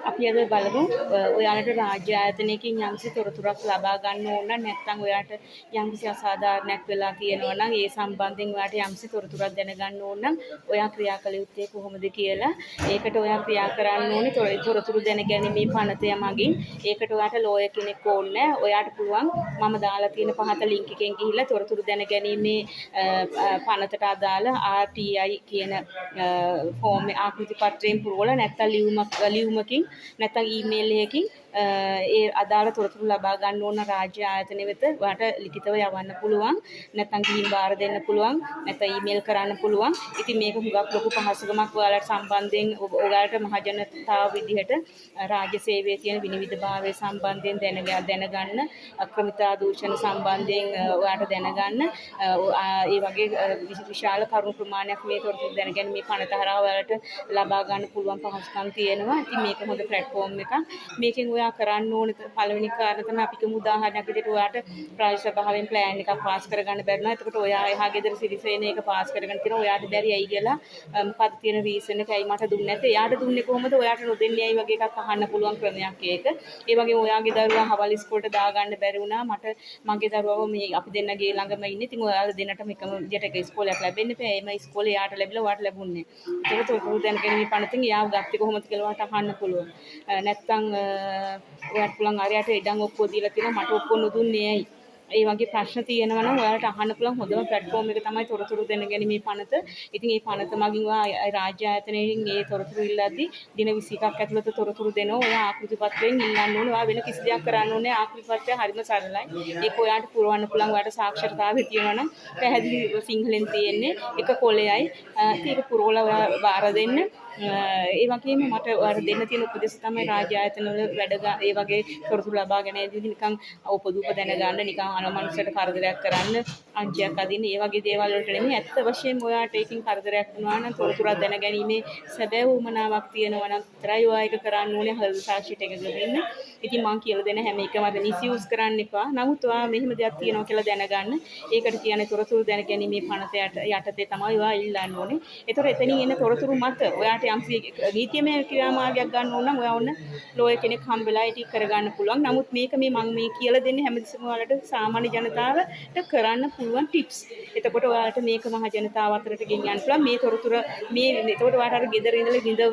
අපි අද බලමු ඔයාලට රාජ්‍ය ආයතනයකින් යම්කිසි තොරතුරක් ලබා ගන්න ඕන නම්, නැත්නම් ඔයාට යම්කිසි අසාධාරණයක් වෙලා තියෙනවා නම්, ඒ සම්බන්ධයෙන් ඔයාට යම්කිසි තොරතුරක් දැනගන්න ඕන නම් ඔයා ක්‍රියා කළ යුත්තේ කොහොමද කියලා. ඒකට ඔයා ක්‍රියා කරන්න ඕනේ තොරතුරු දැනගැනීමේ පනතය මගින්. ඒකට ඔයාට ලෝයර් කෙනෙක් ඕනේ නෑ. ඔයාට පුළුවන් මම දාලා තියෙන පහත ලින්ක් එකෙන් ගිහිල්ලා තොරතුරු දැනගැනීමේ පනතට අදාළ RTI කියන ෆෝම් ආකෘති පත්‍රයෙන් පුරවලා, නැත්නම් ලියුමකින්, නැත්නම් ඊමේල් එකකින් ඒ අදාළ තොරතුරු ලබා ගන්න ඕන රාජ්‍ය ආයතන වෙත ඔයාට ලිඛිතව යවන්න පුළුවන්, නැත්නම් ගිහින් බාර දෙන්න පුළුවන්, නැත්නම් ඊමේල් කරන්න පුළුවන්. ඉතින් මේක හුඟක් ලොකු පහසුකමක් ඔයාලට සම්බන්ධයෙන්. ඔයාලට මහජනතාව විදිහට රාජ්‍ය සේවයේ තියෙන විනිවිදභාවය සම්බන්ධයෙන් දැනගන්න, අක්‍රමිතා දූෂණ සම්බන්ධයෙන් ඔයාට දැනගන්න, ඒ වගේ විශාල කරුණු ප්‍රමාණයක් මේ තොරතුරු දැනගැනීමේ මේ පනත හරහා ඔයාලට ලබා ගන්න පුළුවන් පහසුකම් තියෙනවා. ඉතින් මේක හොඳ ප්ලැට්ෆෝම් එකක්. මේකෙන් ඔයා කරන්න ඕන පළවෙනි කාරණා තමයි, අපි කියමු උදාහරණයක් විදිහට ඔයාට ප්‍රාදේශ සභාවෙන් ප්ලෑන් එකක් පාස් කරගන්න බැරි වුණා. එතකොට ඔයා එහා ගෙදර සිරිසේන එක පාස් කරගෙන තියෙනවා. ඔයාට බැරි ඇයි කියලා, මොකක්ද තියෙන රීසන් එක, ඇයි මට දුන්නේ නැත්තේ, එයාට දුන්නේ කොහොමද, ඔයාට නොදෙන්නේ ඇයි වගේ එකක් අහන්න පුළුවන් ක්‍රමයක් ඒක. ඒ වගේම ඔයාගේ දරුවා හවල් ඉස්කෝලේට දාගන්න බැරි වුණා. මට මගේ දරුවව මේ අපි දෙන්නගේ ළඟම ඉන්නේ. ඉතින් ඔයාලා දෙන්නටම එකම විදිහට එක ඉස්කෝලයක් ලැබෙන්න එපා. එම ඉස්කෝලේ එයාට ලැබිලා ඔයාට ලැබුණේ නැහැ. ඒක තොරතුරු දැනගැනීමේ පනතින් එයාව ගත්තේ කොහොමද කියලා ඔයාට අහන්න පුළුවන්. නැත්තම් ඔයාට පුළුවන් අරයට ඉඩම් ඔප්පුව දීලා තියෙනවා, මට ඔප්පුව නොදුන්නේ ඇයි? ඒ වගේ ප්‍රශ්න තියෙනවා නම් ඔයාලට අහන්න පුළුවන් හොඳම ප්ලැට්ෆෝම් එක තමයි තොරතුරු දැනගැනීමේ පනත. ඉතින් ඒ පනත මගින් ඔයා රාජ්‍ය ආයතනයෙන් ඒ තොරතුරු ඉල්ලද්දි දින 21ක් ඇතුළත තොරතුරු දෙනවා. ඔයා ආකෘති පත්‍රයෙන් ඉල්ලන්න ඕනේ. ඔයා වෙන කිසි දෙයක් කරන්න ඕනේ නෑ. ආකෘති පත්‍රය හරිම සරලයි. ඒක ඔයාට පුරවන්න පුළුවන්. ඔයාට සාක්ෂරතාවය තියෙනවා නම් පැහැදිලි සිංහලෙන් තියෙන්නේ එක කොලයයි. ඉතින් ඒක පුරවලා ඔයා බාර දෙන්න. ඒ වගේම මට ඔයාලට දෙන්න තියෙන උපදෙස් තමයි, රාජ්‍ය ආයතන වල වැඩ ඒ වගේ තොරතුරු ලබා ගැනීමේදී නිකන් උපදූප දැනගන්න, නිකන් අනමනුෂ්‍යයට කරදරයක් කරන්න, අංචියක් අදින්න, ඒ වගේ දේවල් වලට නෙමෙයි. ඇත්ත වශයෙන්ම ඔයාට ඒකෙන් කරදරයක් වුණා නම්, තොරතුරක් දැනගැනීමේ සැබෑ උවමනාවක් තියෙනවා නම් විතරයි ඔයා ඒක කරන්න ඕනේ, හෘද සාක්ෂියට එකඟ වෙන්න. ඉතින් මං කියලා දෙන හැම එකම අර මිස්යූස් කරන්න එපා. නමුත් ඔයා මෙහෙම දෙයක් තියෙනවා කියලා දැනගන්න. ඒකට කියන්නේ තොරතුරු දැනගැනීමේ පනත යටතේ තමයි ඔයා ඉල්ලන්න ඕනේ. ඒතකොට එතනින් එන තොරතුරු මත ඔයාට යම්කිසි නීතිමය ක්‍රියාමාර්ගයක් ගන්න ඕන නම් ඔයා ඔන්න ලෝයර් කෙනෙක් හම්බෙලා ඒ ටික කරගන්න පුළුවන්. නමුත් මේක මේ මං මේ කියලා දෙන්නේ හැමතිස්සෙම ඔයාලට සාමාන්‍ය ජනතාවට කරන්න පුළුවන් ටිප්ස්. එතකොට ඔයාලට මේක මහ ජනතාව අතරට ගෙනියන්න පුළුවන්. මේ තොරතුර මේ එතකොට ඔයාට අර ගෙදර ඉඳලා විඳ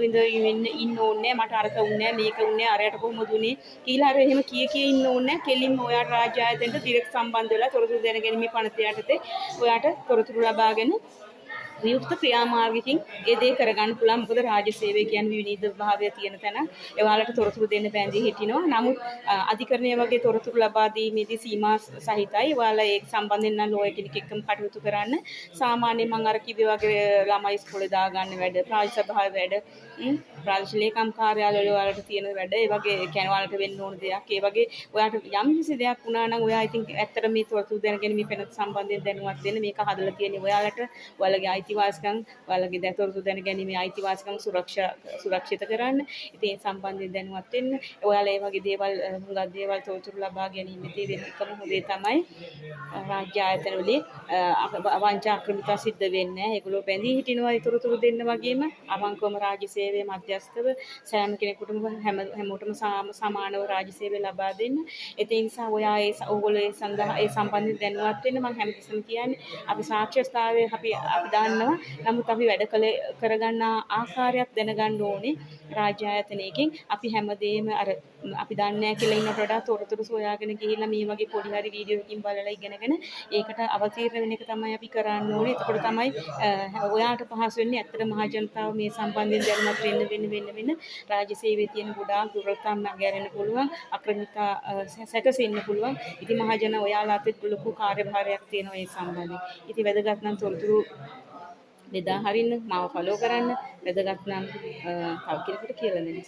විඳ ඉන්න ඕනේ නෑ. මට අරක වුන්නේ නෑ, මේක වුන්නේ නෑ, අරයට කොහොමද උනේ කියලා අර එහෙම කිය කිය ඉන්න ඕනේ නෑ. කෙලින්ම ඔයාට රාජ්‍ය ආයතනයට ඩිරෙක්ට් සම්බන්ධ වෙලා තොරතුරු දැනගැනීමේ පනත යටතේ ඔයාට තොරතුරු ලබාගෙන විවෘත ක්‍රියාමාර්ගකින් ඒ දේ කරගන්න පුළුවන්. මොකද රාජ්‍ය සේවය කියන්නේ විවිධ භාවය තියෙන තැන. ඔයාලට තොරතුරු දෙන්න බැඳී හිටිනවා. නමුත් අධිකරණය වගේ තොරතුරු ලබා දීමේදී සීමා සහිතයි. ඔයාලා ඒ සම්බන්ධයෙන් නම් ලෝයර් කෙනෙක් එක්කම කටයුතු කරන්න. සාමාන්‍යයෙන් මම අර කිව්වේ වගේ ළමයි ඉස්කෝලේ දාගන්න වැඩ, ප්‍රාදේශ සභාවේ වැඩ, ප්‍රාදේශීය ලේකම් කාර්යාලවල ඔයාලට තියෙන වැඩ, ඒ වගේ ඒ කියන්නේ ඔයාලට වෙන්න ඕන දෙයක්. ඒ වගේ ඔයාලට යම් කිසි දෙයක් වුණා නම් ඔයා ඉතින් ඇත්තට මේ තොරතුරු දැනගැනීමේ පනත සම්බන්ධයෙන් දැනුවත් වෙන්න. මේක හදලා තියෙන්නේ ඔයාලට ඔයාලගේ අයිතිවාසිකම්, ඔයාලගේ තොරතුරු දැනගැනීමේ අයිතිවාසිකම් සුරක්ෂිත කරන්න. ඉතින් ඒ සම්බන්ධයෙන් දැනුවත් වෙන්න. ඔයාලා ඒ වගේ දේවල්, හුඟක් දේවල් තොරතුරු ලබා ගැනීමේදී වෙන එකම හොඳේ තමයි රාජ්‍ය ආයතන වලින් වංචා අක්‍රමිතා සිද්ධ වෙන්නේ නැහැ. ඒගොල්ලෝ බැඳී හිටිනවා ඒ තොරතුරු දෙන්න වගේම අවංකවම රාජ්‍ය සේවයේ මධ්‍යස්ථව සෑම කෙනෙකුටම හැමෝටම සමානව රාජ්‍ය සේවය ලබා දෙන්න. ඒ නිසා ඔයා ඒ ඕගොල්ලෝ ඒ සඳහා ඒ සම්බන්ධයෙන් දැනුවත් වෙන්න. මම හැමතිස්සෙම කියන්නේ අපි සාක්ෂරතාවය අපි දන්නවා. නමුත් අපි වැඩ කරගන්න ආකාරයක් දැනගන්න ඕනේ රාජ්‍ය ආයතනයකින්. අපි හැමදේම අර අපි දන්නේ නැහැ කියලා ඉන්නට වඩා තොරතුරු සොයාගෙන ගිහිල්ලා මේ වගේ පොඩි හරි වීඩියෝ එකකින් බලලා ඉගෙනගෙන ඒකට අවතීර්ණ වෙන එක තමයි අපි කරන්න ඕනේ. එතකොට තමයි ඔයාට පහසු වෙන්නේ. ඇත්තට මහ ජනතාව මේ සම්බන්ධයෙන් දැනුවත් වෙන්න වෙන්න වෙන්න වෙන්න රාජ්‍ය සේවයේ තියෙන ගොඩාක් දුර්වලකම් මගහැරෙන්න පුළුවන්, අක්‍රමිකතා සැකසෙන්න පුළුවන්. ඉතින් මහජන ඔයාලා අතේ ලොකු කාර්යභාරයක් තියෙනවා ඒ සම්බන්ධයෙන්. ඉතින් වැදගත් නම් තොරතුරු බෙදා හරින්න, මාව ෆලෝ කරන්න. වැදගත් නම් තව කෙනෙකුට කියලා දෙන්න.